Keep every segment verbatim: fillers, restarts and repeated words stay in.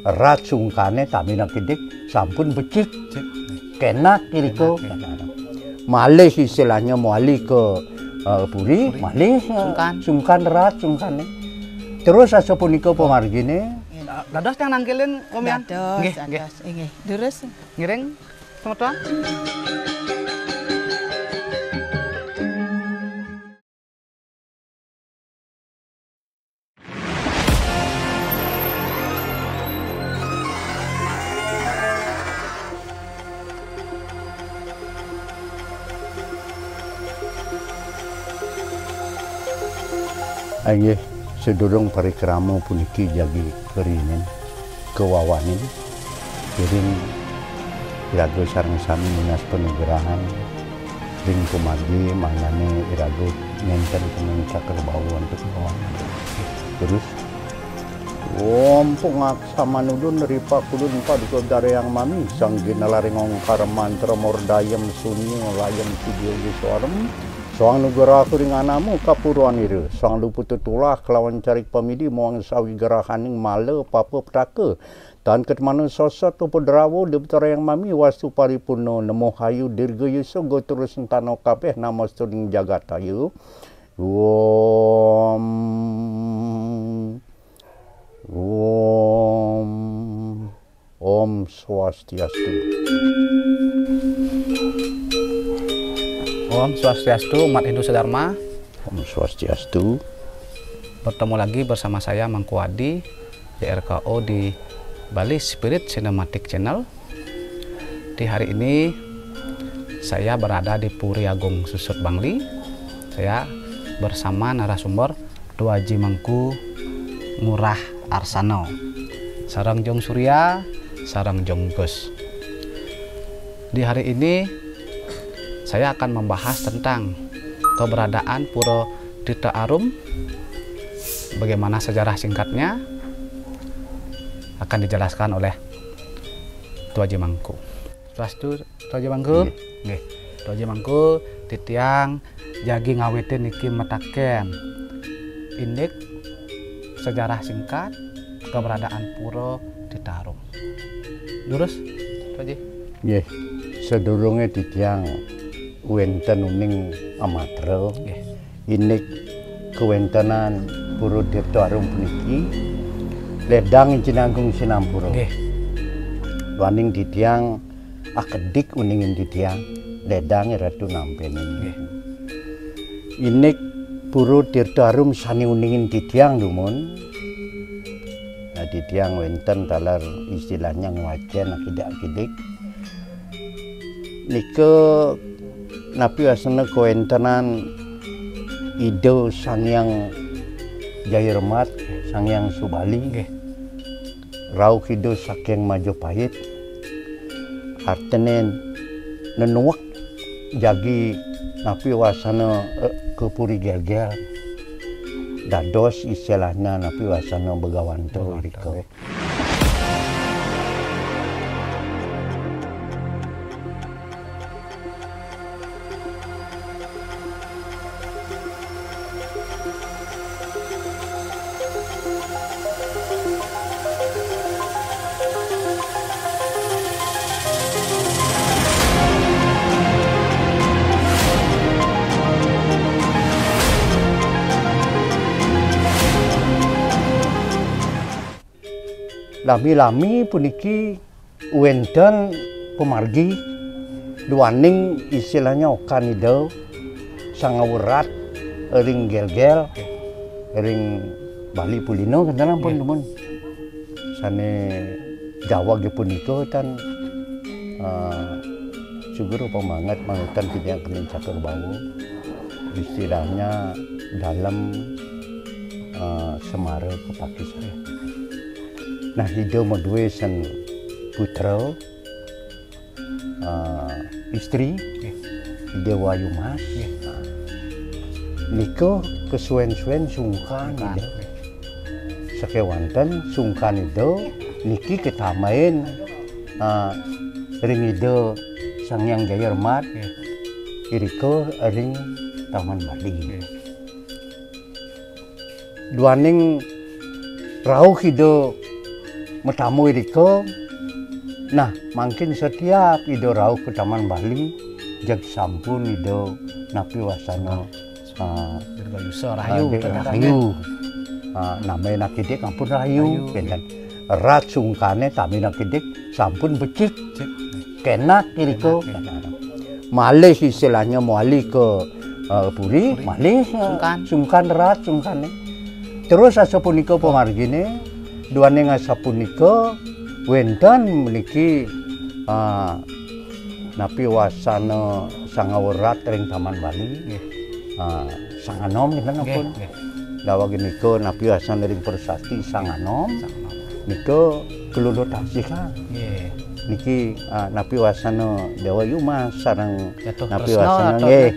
Rat sungkané tamiang kidik sampun becik. Cik. Kenak irika. Kenak, ya. Malih istilahnya mawali ka, eh, puri, puri. Malih, eh, sungkan. Sungkan rat sungkané. Terus asapunika pamarginé. Dados tiang nangkilin, Om Yan. Dados, nggih, nggih. Dados, inggih. Durus. Ngiring, semeton. Inggih, sadurung parikrama puniki jagi karinin, kawawanin, ngiring iraga sareng sami nunas panugrahan ring pamargi, mangdané iraga nénten kena cakrabawa antuk bawana. Terus, Om pungaksamanudun ripakudun paduka darayang mami, sang ginalaring ongkara mantra mordayam sunya layam sudya wiswarem, sang nugraha ring anama kapuruanira, sang luputa tulah kalawan carik pamidi muang sawigrahaning mala papa petaka, tan katmana sosot upadrawa diptarayang mami wastu paripurna nemo hayu dirga yasa gotra sentana kabeh namastuning jagat ayu. Om. Om. Om Swastiastu. Om Swastiastu, umat Hindu sedharma. Om Swastiastu. Bertemu lagi bersama saya, Mangku Adi, di R K O, di Bali Spirit Cinematic Channel. Di hari ini, saya berada di Puri Agung Susut Bangli. Saya bersama narasumber Tuaji Mangku Ngurah Arsana, sareng Jong Surya, sareng Jong Gus. Di hari ini, saya akan membahas tentang keberadaan Pura Tirta Arum, bagaimana sejarah singkatnya, akan dijelaskan oleh Tuaji Mangku. Swastiastu, Tuaji Mangku. Nggih. Nggih. Tuaji Mangku, titiang jagi ngawitin niki mataken indik sejarah singkat keberadaan Pura Tirta Arum. Durus, Tuaji? Nggih. Sadurunge titiang wenten uning amatra. Nggih. Indik kawentenan Pura Tirta Arum puniki, ledang Icin Agung sinampura. Nggih. Duaning titiang akedik uningin titiang, ledang Ratu nampenin. Nggih. Indik Pura Tirta Arum sane uningin titiang dumun. Nah, titiang wenten taler istilahnya ngwacen akidik-akidik. Nika napi wasana kawentenan Ida Sang Hyang Jayarmat, Sang Hyang Subali, nggih, rauh Ida saking Majapahit, artine nenuek jagi napi wasana, eh, ka Puri Gelgel. Dados istilahnya napi wasana Bagawanta, Bagawanta, rika. Nggih. Lami-lami puniki wenten pamargi duaning istilahnya okan Ida sangawurat ring Gelgel, ring Bali Pulina, kenten ampun, nggih, dumun. Sane jawage punika tan, eh, sugur pamanget mangutan titiang kemin catur bawa. Istilahnya dalem, eh, semara kepakis. Nah, Ida madue sen putra, eh, istri, nggih, Ida Wayu Mas. Nggih. Nah, nika kesuwen-suwen sungkan, sungkan, Ida. Nggih. Sakewanten sungkan Ida niki ketambahin, eh, ring Ida Sang Hyang Jayarmat, nggih, irika ring Taman Bali. Nggih. Duaning rauh Ida matamu irika. Nah, mangkin setiap Ida rauh ka Taman Bali, jeg sampun Ida napi wasana, eh, Dirgayusa rahayu, eh, rahayu. Eh, nami nakidik ampun rahayu, rahayu. Kénten. Rat sungkané tami nakidik sampun becik. Cik. Kénak irika. Kénak, ya. Malih istilahnya mawali ka, eh, puri, puri. Malih, eh, sungkan. Sungkan rat, sungkané. Terus asapunika pamarginé, duaning asapunika wénten niki, eh, napi wasana sangawa rat ring Taman Bali. Nggih. Eh, sanganom kinten ampun. Nggih. Daweg nika napi wasana ring prasasti sanganom. Sanganom. Nika keluluh tasih kan. Nggih. Niki, ah, napi wasana Déwa Yumas sareng Jatuh napi Tresna wasana atau nggih.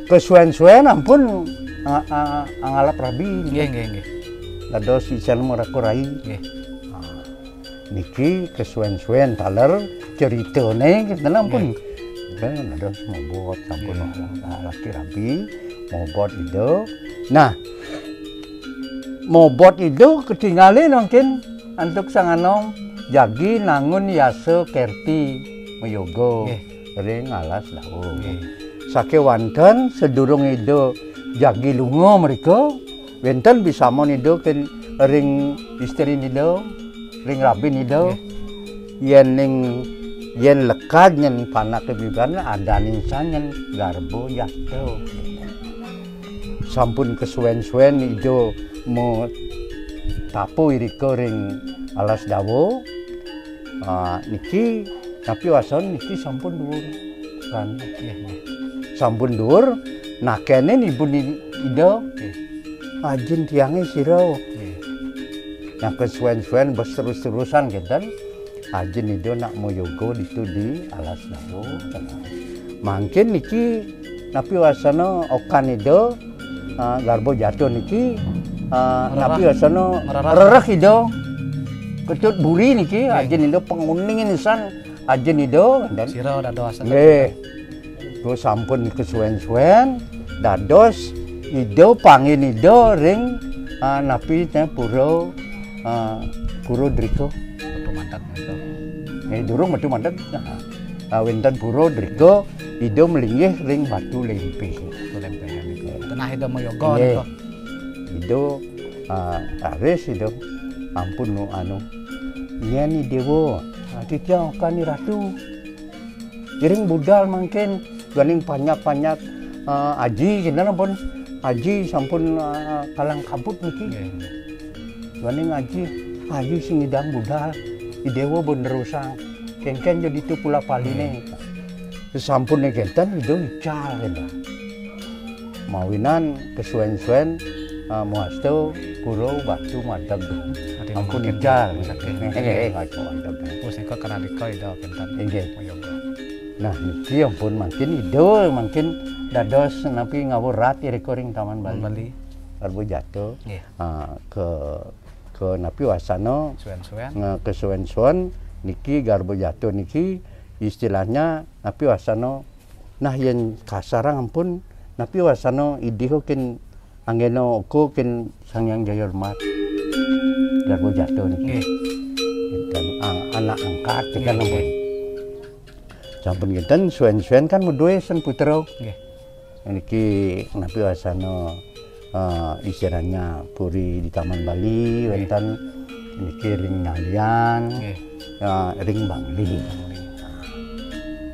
Kasuén-suén ampun, ah, ah, angalap rabi. Nggih, nggih, nggih. Dados ican maraku rai. Nggih. Ah, niki kasuén-suén taler ceritané kinten ampun. Nggih. Kan dados mobot sampun. Nggih. Ah, laki rabi, mobot Ida. Nah, mobot Ida ketingalin mangkin antuk sanganom jagi nangun yasa kerti mayoga. Nggih. Ring alas dawa. Nggih. Sakéwanten sadurung Ida jagi lunga mrika, wénten bisamonida ken ring istrinida, ring rabinida. Nggih. Yén ning, yén lekad nyén panaké bibané adaning san nyén garba jata. Sampun kasuén-suén Ida matapa irika ring alas dawa. Ah, niki, tapi wasan niki sampun duur. Kan? Nggih, nggih. Sampun duur, nakénin ibu ni-, Ida. Nggih. Ajin tiangé sira. Nggih. Nah, kasuén-suén bes terus-terusan kinten. Ajin Ida nak mayoga ditu di alas dawa. Mangkin niki napi wasana okan Ida, ah, garba jata niki, ah, napi wasana rereh Ida. Ketut buri niki, nggih. Ajin Ida panguning nisan ajin Ida, kinten. Sira dados. Nggih. Ku sampun kasuén-suén, dados Ida pangin Ida ring, ah, napi té pura, ah, Pura Drika. Batu Mandeg nika. Eh, durung Batu Mandeg. Nah, ah, wénten Pura Drika, Ida malinggih ring Batu Lempih. Batu Lempih nika. Genah Ida mayoga nika. Ida, ah, raris Ida ampun nu anu. Nyén Déwa, ah, titiang kani ratu. Iring budal mangkin, duaning panjak-panjak, eh, aji, kinten ampun aji sampun, eh, kalang kabut niki. Nggih. Duaning aji, aji sing ngidang budal, I Déwa ben nerusang. Kénkén ja ditu pula paliné. Nggih. Sasampuné kénten, Ida ical, kinten. Mawinan kasuén-suén, ah, mawasta Pura Batu Mandeg. Ati ampun mangkin ical. Saking. Nggih, Batu Mandeg. Wus nika kanalika Ida kinten. Inggih. Mayoga. Nah, niki ampun mangkin Ida mangkin dados napi ngawa rat irika ring Taman Bali. Bali. Garba jata. Nggih. Ah, ke, ke napi wasana. Suén-suén. Nge-, kasuén-suén niki garba jata niki istilahnya napi wasana. Nah, yén kasarang ampun, napi wasana idih kin anggéna oka kin Sang Hyang Jaya Lemat. Garba jata niki. Nggih. Kinten, ah, anak angkat, kinten, nggih, ampun. Nggih. Sampun kinten, suén-suén kan madué sang putra. Nggih. Niki napi wasana, eh, istilahnya puri di Taman Bali, nggih, wénten niki ring Ngalian, nggih, eh, ring Bangli. Bangli.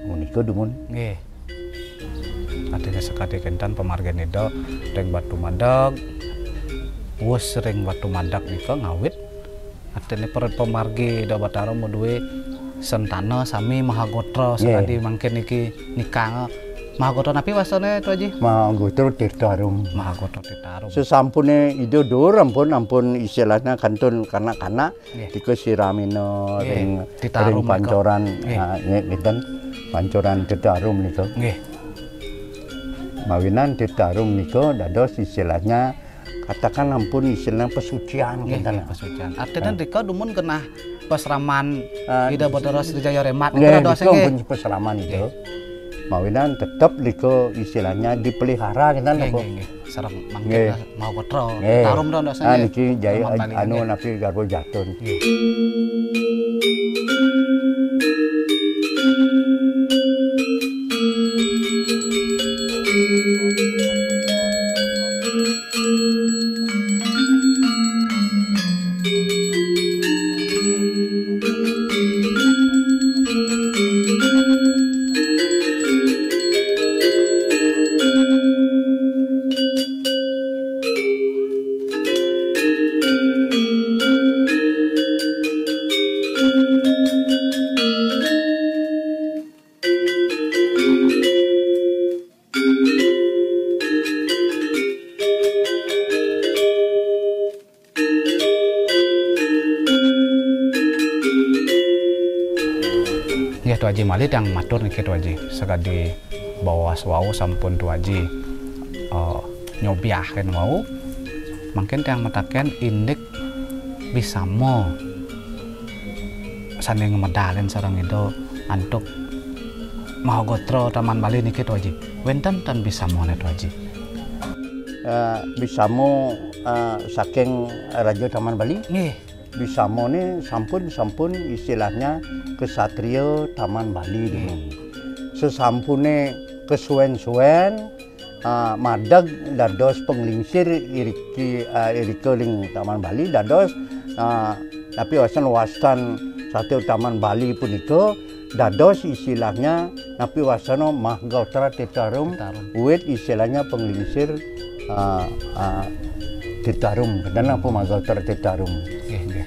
Punika dumun. Nggih. Artinya sakadi kinten pamargin Ida ring Batu Mandeg, wus ring Batu Mandeg nika ngawit. Artinya per-, pamargi Ida Batara madué sentana sami Mahagotra, nggih, sakadi mangkin niki nikanga. Mahagotra napi wastané, Tu Aji? Mahagotra Tirta Harum. Mahagotra Tirta Harum. Sasampuné Ida duur ampun, ampun istilahnya kantun kanak-kanak, nggih, tika siramina, nggih, ring, Tirta Harum ring nika. Pancoran, nggih, ah, nggih, kinten, Pancoran Tirta Harum nika. Nggih. Mawinan Tirta Harum nika dados istilahnya, katakan ampun istilahnya pesucian, nggih, kinten. Nggih, pesucian. Artinya, ah, nika dumun genah pasraman, ah, Ida Batara Sri Jaya Lemat. Nggih, nika dados, nika, nggih, ampun pasraman Ida. Nggih. Mawinan tetep nika istilahnya dipelihara kinten, nggih, napa? Nggih, nggih. Sareng mangkin, nggih, Mahagotra. Nggih. Tirta Harum dados, ah, nggih. Niki jaya, Taman Bali, anu, nggih, napi garba jata. Nggih. Nggih, Tu Aji, malih tiang matur niki, Tu Aji. Sakadi baos wau sampun Tu Aji, eh, nyobiahin wau. Mangkin tiang mataken indik bisama sane ngamedalin sareng Ida antuk Mahagotra Taman Bali niki, Tu Aji. Wenten ten bisamane, Tu Aji? Eh, bisama, eh, saking Raja Taman Bali? Nggih. Bisamane sampun, sampun istilahnya kesatria Taman Bali dulu. Sesampune kesuwen-suwen, ah, madeg dados panglingsir iriki, ah, irika ring Taman Bali dados, ah, napi wastan wastan satria Taman Bali punika dados istilahnya napi wasana Mahagatra Tirtarum, Tirtarum. Wit istilahnya panglingsir, ah, ah, Tirtarum, dan apa Mahagatra Tirtarum. Nggih, nggih.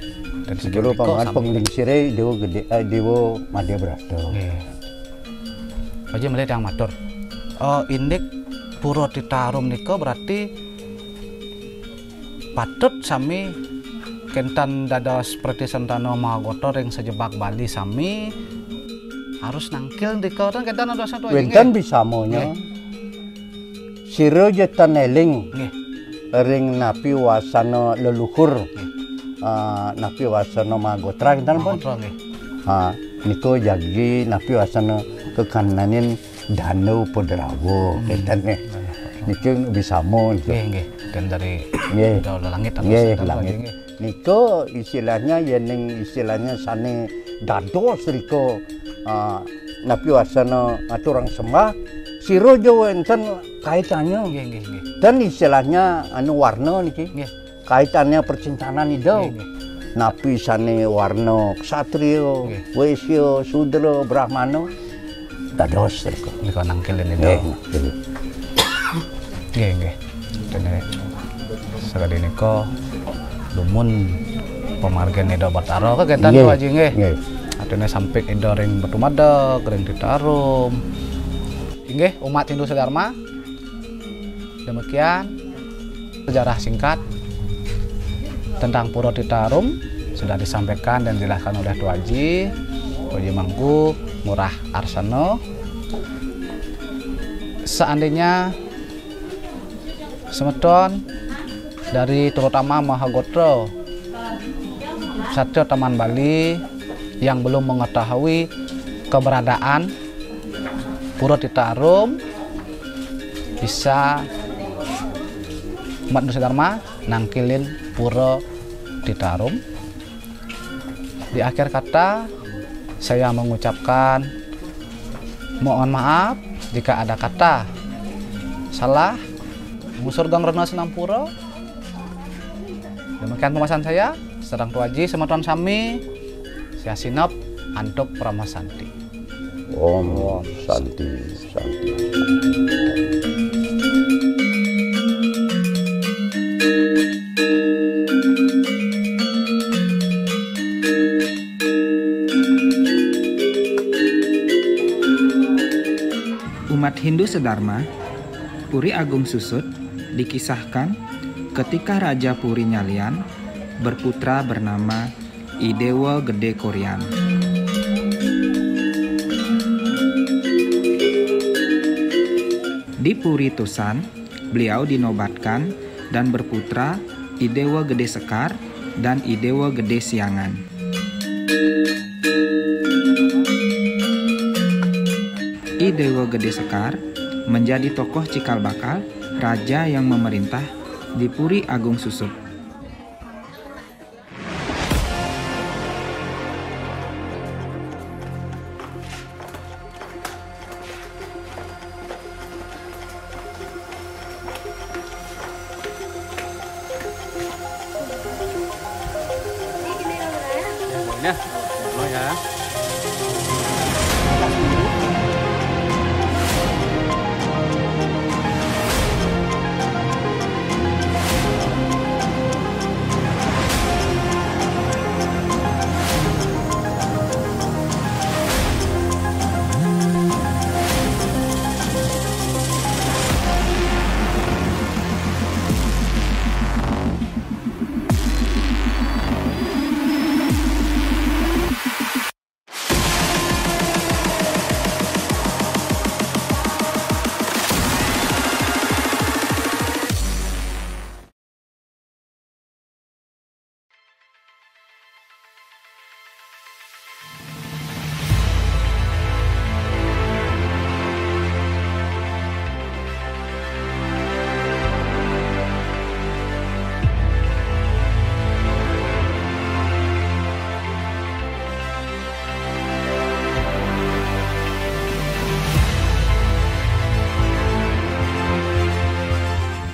Dan jero saking punika pangan sami panglingsire Dewa Gede, eh, Dewa Madya Brata. Nggih. Aja malih tiang matur. Eh, indik Pura Tirtarum nika berarti patut sami kenten dados pratisentana Mahagotra ring sajebag Bali sami harus nangkil ndika ten kenten dados satu aja, wenten nggih. Bisamanya. Nggih. Sira ja tan eling. Nggih. Ring napi wasana leluhur. Nggih. Ah, napi wasana Mahagotra kenten pun. Mahagotra, nggih. Ha, nika jagi napi wasana kekandanin Danu Padrawa, hmm, kenten nggih. Niki bisama niki. Nggih, nggih. Dan dari, nggih, Danu Langit, nggih, Danu Langit. Nggih. Nika istilahnya yening istilahnya sane dados rika, ah, napi wasana ngaturang sembah, sira ja wenten kaitannya. Nggih, nggih, nggih. Dan istilahnya anu warna niki. Nggih. Kaitannya percintanan Ida. Nggih, nggih. Napi sane warna ksatria, nggih, waisya, sudra, brahmana, dados rika. Nika nangkilin Ida. Nggih, nangkilin. Nggih, nggih. Dene sakadi nika dumun pamargin Ida Batara kagenten, nggih, Tu Aji, nggih. Nggih. Artine sampik Ida ring Batu Madeg, ring Tirtarum. Inggih, umat Hindu sedharma. Demikian sejarah singkat tentang Pura Tirtarum sudah disampaikan dan dijelaskan oleh Tu Aji, Tu Aji Mangku, Ngurah Arsana. Seandainya semeton dari terutama Mahagotra Satya Taman Bali yang belum mengetahui keberadaan Pura Tirtarum, bisa umat Hindu sedharma nangkilin Pura Tirtarum. Di akhir kata, saya mengucapkan mohon maaf jika ada kata salah. Ngusur gang rena sinampura. Demikian pembahasan saya. Sareng Tu Aji semeton sami. Saya sinep antuk parama santi. Om Santi, Santi. Umat Hindu sedharma, Puri Agung Susut dikisahkan ketika Raja Puri Nyalian berputra bernama I Dewa Gede Korian. Di Puri Tusan, beliau dinobatkan dan berputra I Dewa Gede Sekar dan I Dewa Gede Siangan. I Dewa Gede Sekar menjadi tokoh cikal bakal raja yang memerintah di Puri Agung Susut. Nah, no ya.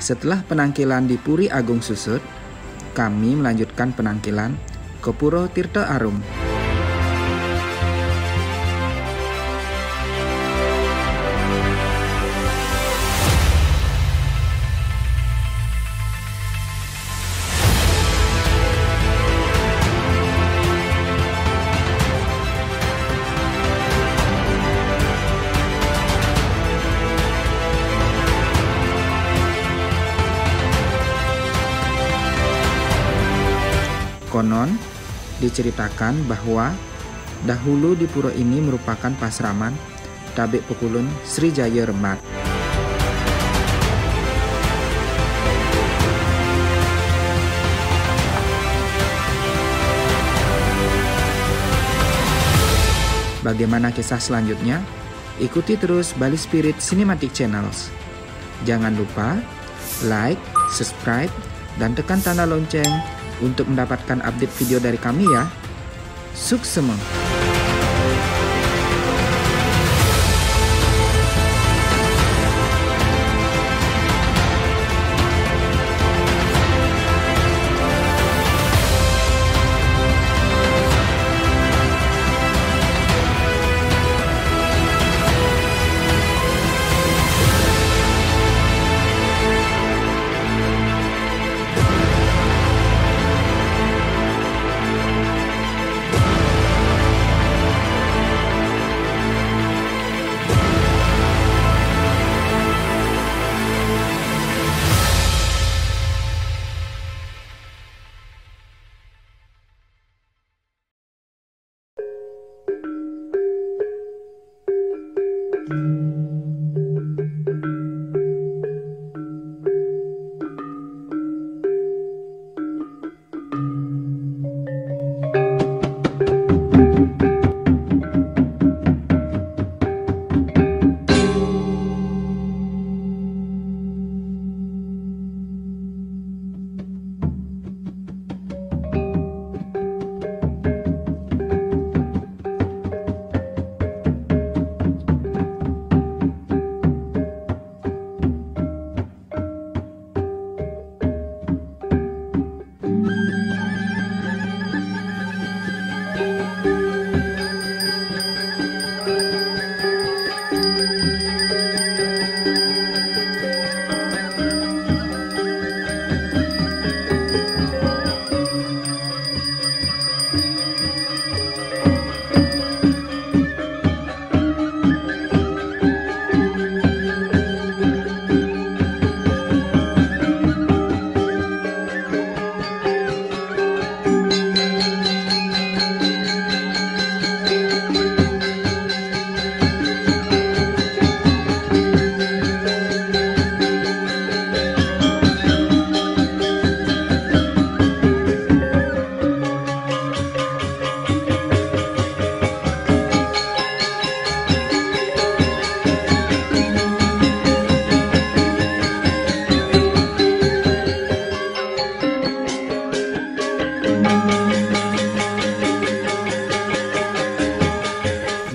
Setelah penangkilan di Puri Agung Susut, kami melanjutkan penangkilan ke Puro Tirta Arum. Konon, diceritakan bahwa dahulu di pura ini merupakan pasraman tabik pukulun Sri Jaya Remat. Bagaimana kisah selanjutnya? Ikuti terus Bali Spirit Cinematic Channels. Jangan lupa like, subscribe, dan tekan tanda lonceng untuk mendapatkan update video dari kami ya. Suksema.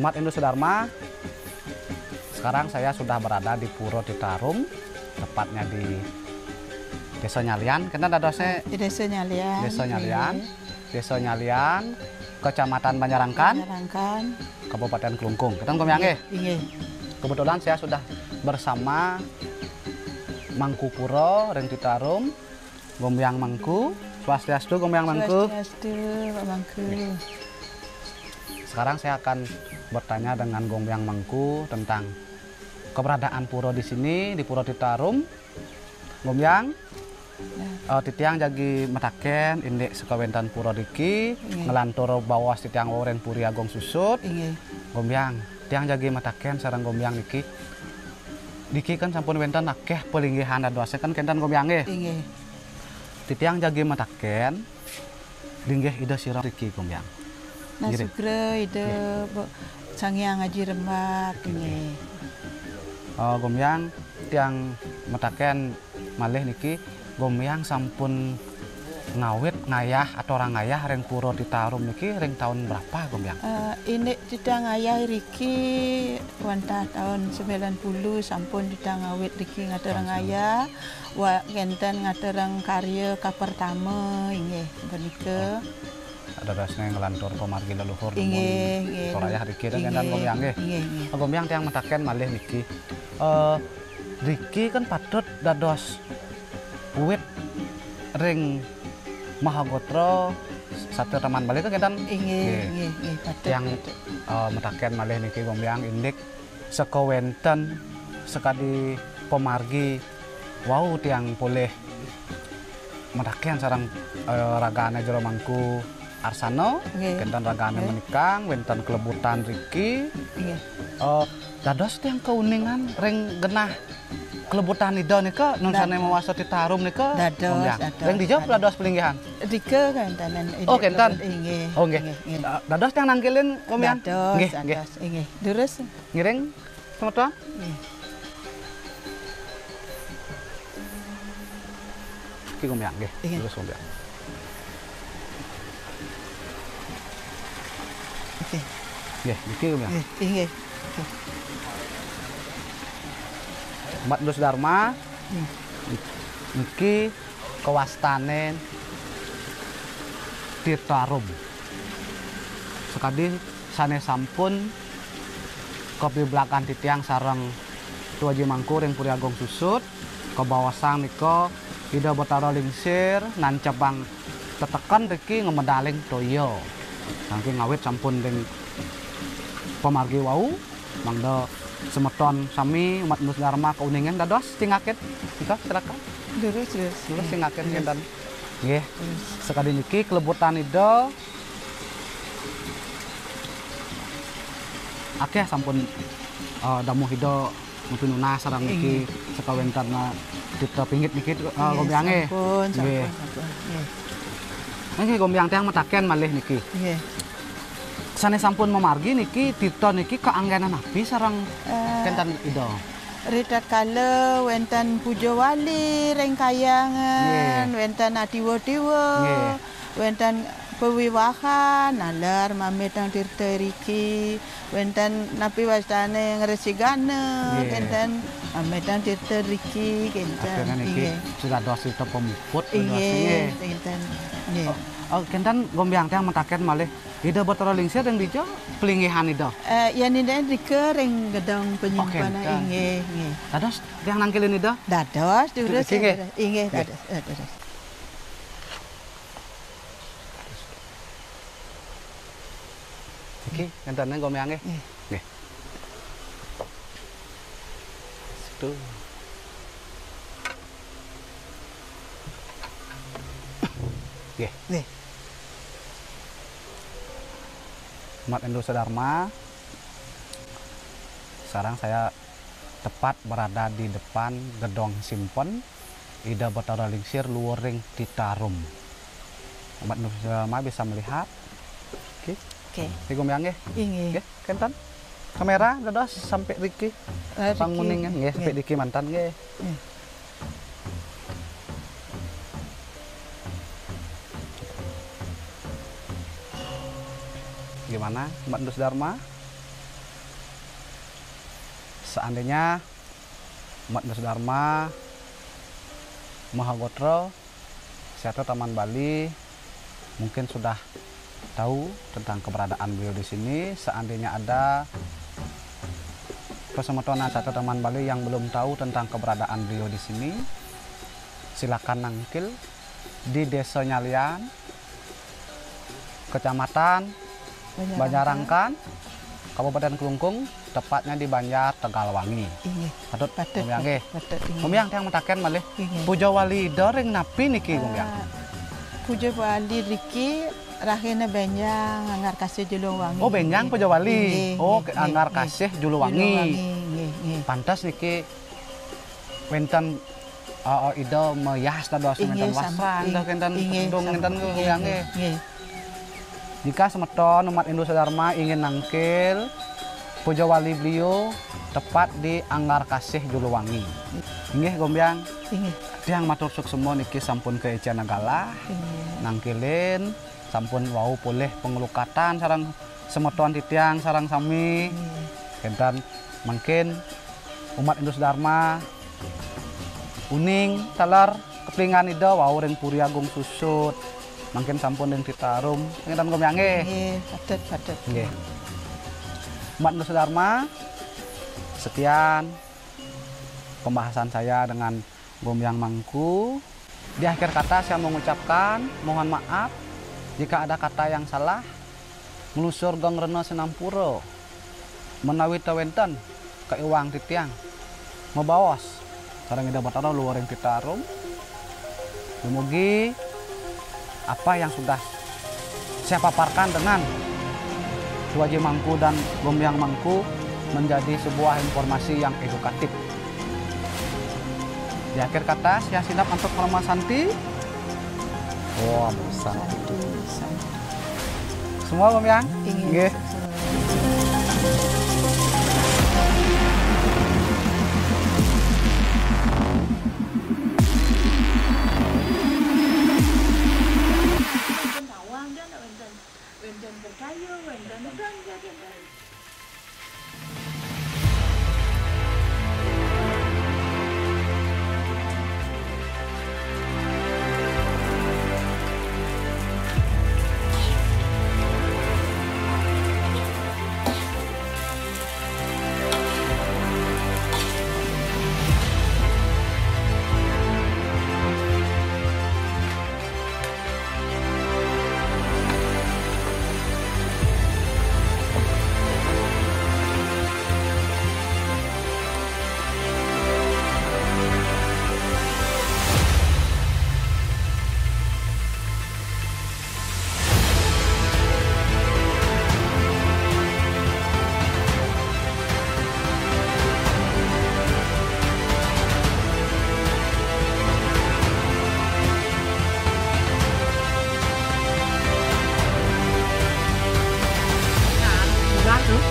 Umat Hindu sedharma, sekarang saya sudah berada di Puro Titarum, tepatnya di Desa Nyalian. Kena dadosnya Di Desa Nyalian. Desa Nyalian. Iya. Desa Nyalian. Kecamatan Banjarangkan, Banjarangkan. Kabupaten Klungkung. Kita Gombyang nggih. Inggih. Kebetulan saya sudah bersama Mangku Pura ring Titarum, Gombyang Mangku. Swastiastu, Gombyang Mangku. Swastiastu, Pak Mangku. Sekarang saya akan bertanya dengan Gombyang Mangku tentang keberadaan pura di sini, di Pura Titarum. Gombyang, eh, titiang jagi mataken indik sakawentan pura riki, nglantur baos titiang wau ring Puri Agung Susut. Inggih. Gombyang, tiang jagi mataken sareng Gombyang niki. Niki kan sampun wenten akeh palinggihan dados kan kenten Gombyang nggih. Inggih. Titiang jagi mataken, linggih Ida sira riki, Gombyang. Nah, nggih. Sugra Ida Bo-, Sang Hyang Aji Rembat, nggih. Eh, Gombyang, tiang mataken malih niki, Gombyang sampun ngawit ngayah atau orang ngayah ring Pura Titarum niki ring tahun berapa, Gombyang? Eh, indik titiang ngayah riki wantah tahun sembilan puluh sampun titiang ngawit riki ngaturang ngayah. Wa, kenten ngaturang karya kapertama, inggih, punika. Dadosne nglantur pamargi leluhur. Inggih, nggih. Sorayah riki ten kenten Gombyang nggih. Inggih, inggih. Gombyang tiang mataken malih niki. Eh, riki kan patut dados wit ring Mahagotra Satria Taman Bali kan kenten? Inggih, nggih, nggih, patut, tiang, patut. Eh, mataken malih niki Gombyang indik saka wenten sakadi pamargi wau tiang polih mataken sareng, eh, ragane Jero Mangku Arsana, nggih. Kenten ragane menikang, wenten kelebutan riki. Nggih. Eh, dados tiang kauningan ring genah kelebutan Ida nika, nun sane mawasta Titarum nika, dados, Gombyang. Dados, ring dija dados palinggihan? Rika kenten, oh, kenten. Inggih. Oh, nggih. Nggih, nggih. Eh, dados tiang nangkilin, Gombyang? Dados, nggih, nggih. Dados, inggih. Durus. Ngiring, semeton? Nggih. Niki Gombyang, nggih. Inggih. Terus Gombyang. Oke. Nggih, niki Gombyang. Nggih, inggih. Oke. Umat Hindu Dharma, hmm, niki kawastane Tirta Arum. Sakadi sane sampun kapiblakan titiang sareng Tuaji Mangku ring Puri Agung Susut, kabaosang nika Ida Batara Lingsir nancebang teteken riki ngamedaling toya. Saking ngawit sampun ring pamargi wau, mangda semeton sami umat Hindu Dharma kauningan dados cingakin. Nika, silakan. Durus, durus. Durus cingakin, durus. Kenten. Nggih. Durus. Sakadi niki kelebutan Ida akeh sampun, eh, damuh Ida mapinunas sareng niki, inggih, sakawentan, eh, Tirta Pinggit niki, eh, inggih, Gombyang nggih. Sampun, nggih, sampun, sampun. Nggih. Nggih, Gombyang tiang mataken malih niki. Nggih. Sane sampun mamargi niki, Tirta niki kaanggenan napi sareng, eh, kenten Ida? Ritatkala wenten puja wali ring kahyangan, nggih, wenten atiwa-tiwa, nggih, wenten pawiwahan, naler mamitang tirta riki, wenten napi wastane ngresigana, nggih, kenten mamitang tirta riki, kenten. Artine niki, inggih, sudados tirta pamuput, inggih, dados, nggih. Kenten. Nggih. Oh, oh, kenten Gombyang tiang mataken malih. Ida Batara Lingsir ring dija palinggihan Ida? Eh, yen Ida rika ring gedung penyimpanan. Oh, kenten. Inggih, inggih. Dados tiang nangkilin Ida? Dados, durus, nggih, nggih. Inggih, nggih, dados, eh, dados. Niki, ngenten Gombyang nggih. Nggih. Nggih. Situ. Nggih. Nggih. Umat Hindu sedharma, sekarang saya tepat berada di depan gedung Simpen Ida Batara Lingsir luhuring Titarum. Umat Hindu sedharma bisa melihat. Oke. Oke. Niki Gombyang nggih. Inggih. Nggih, kenten. Kamera dados sampai riki. Eh, riki. Panguning nggih, sampai riki mantan nggih. Nggih. Gimana, Mbak Nus Dharma? Seandainya Mbak Nus Dharma Mahagotra, Satria Taman Bali, mungkin sudah tahu tentang keberadaan beliau di sini. Seandainya ada pesemetonan satu teman Bali yang belum tahu tentang keberadaan beliau di sini, silakan nangkil di Desa Nyalian, Kecamatan Banjarangkan, Kabupaten Klungkung, tepatnya di Banjar Tegalwangi. Inggih. Patut, Gumbiang, nggih. Patut, inggih. Gumbiang, tiang mataken malih. Inggih. Puja Wali Ida ring napi niki, Gumbiang? Ah, Puja Wali niki rahina benjang Anggar Kasih Juluwangi. Oh, benjang Puja Wali. Inggih, oh, inggih, Anggar Kasih Juluwangi. Juluwangi, inggih, inggih. Pantes niki wenten, eh, eh, Ida mayas dados, inggih, wenten sami, wasran, inggih, wenten, inggih, kedung, sami, wenten, inggih, Gumbiang, inggih, nggih. Jika semeton umat Hindu sedharma ingin nangkil Puja Wali beliau tepat di Anggar Kasih Juluwangi. Inggih, Gumbiang. Inggih. Tiang matur suksma niki sampun kaicen galah. Inggih. Nangkilin sampun wau polih panglukatan sareng semeton titiang sareng sami. Inggih. Kenten mangkin umat Hindu sedharma uning taler Kaplingan Ida wau ring Puri Agung Susut. Mangkin sampun ring Titarum. Ngeten, Gumbiang, nggih? Nggih, patut, patut. Nggih. Umat Hindu sedharma, sekian pembahasan saya dengan Gumbiang Mangku. Di akhir kata saya mengucapkan mohon maaf jika ada kata yang salah. Nglusur geng rena sinampura. Menawi ta wenten kaiwang titiang mabaos sareng Ida Batara luhuring Titarum. Dumugi apa yang sudah saya paparkan dengan Suaji Mangku dan Gumbiang Mangku menjadi sebuah informasi yang edukatif. Di akhir kata, saya sinep antuk Parama Santi. Om Santi. Semua, Gumbiang? Inggih. Nggih. Wénten tawang, dan wénten, wénten kekayu, wénten, wénten, wénten. Nah, murah tuh.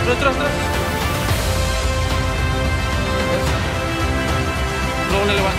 Terus, terus, terus. Belum lewat.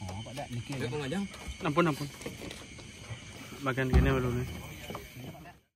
Oh, Pak Dak, niki aja. Ampun, ampun. Bagian gini dulu nih.